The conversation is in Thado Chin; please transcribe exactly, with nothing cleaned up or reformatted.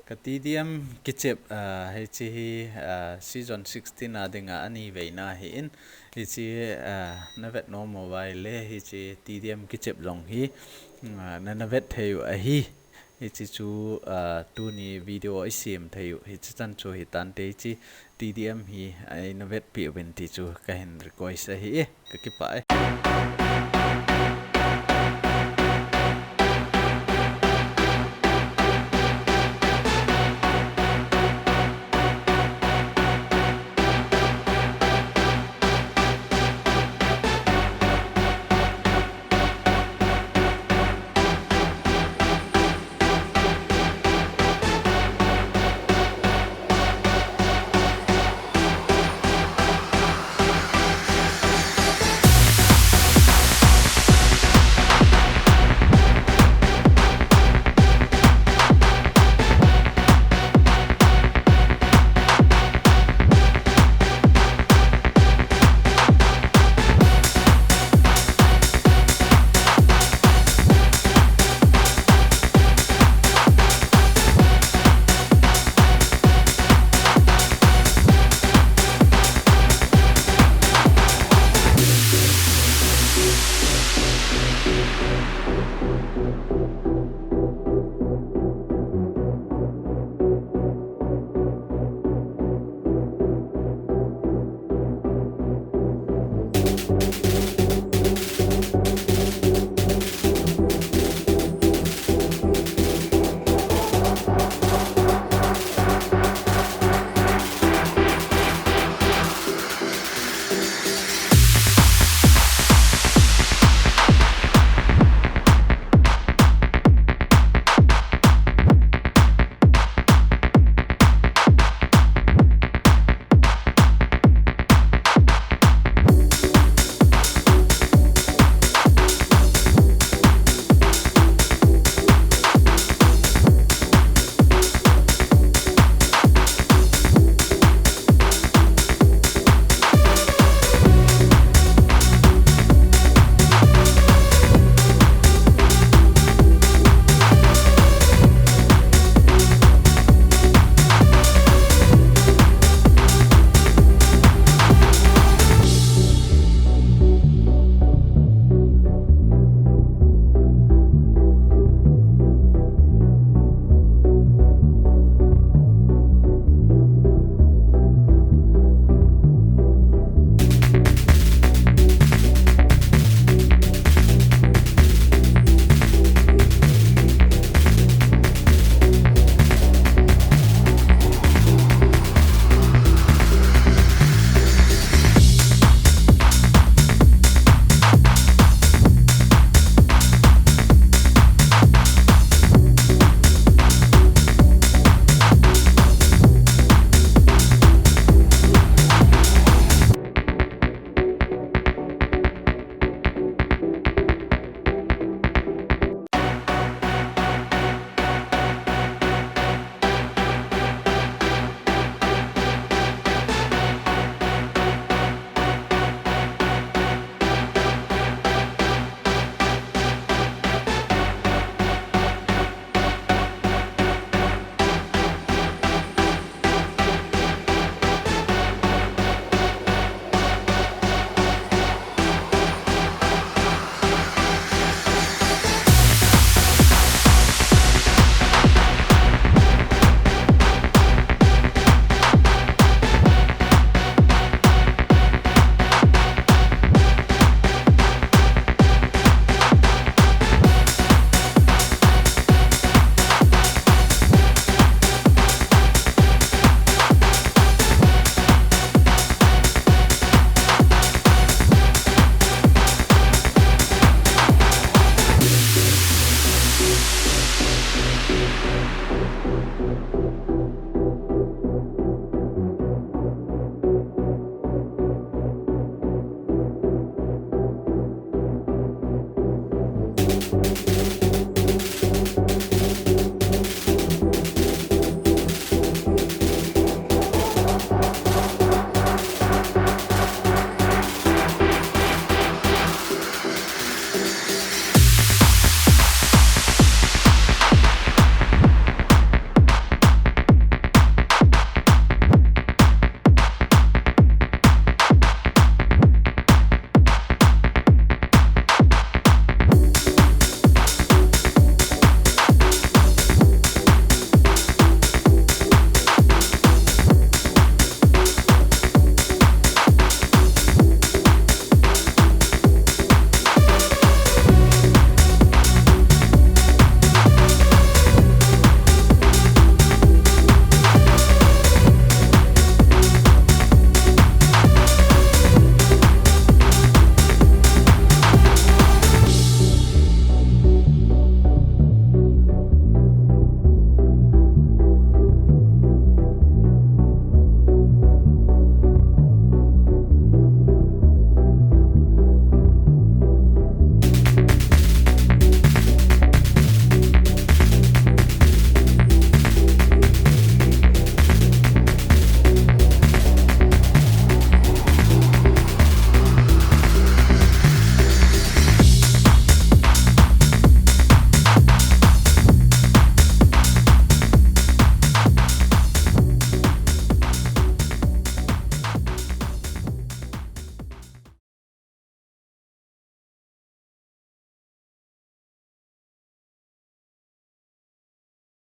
Ka T D M kichep, ah, hiche hi, ah, season sixteen a dinga ani veina ahin, hiche, ah, na vet nom uva ahile, hiche T D M kichep jong hi, ah, na na vet thei u ahi. Hiche chu, ah, tuni video i sem thei u, hiche chan chu hitante, hiche T D M hi, ah, i na vetpi uvin ti chu ka hin request ahi e, ka kipah e.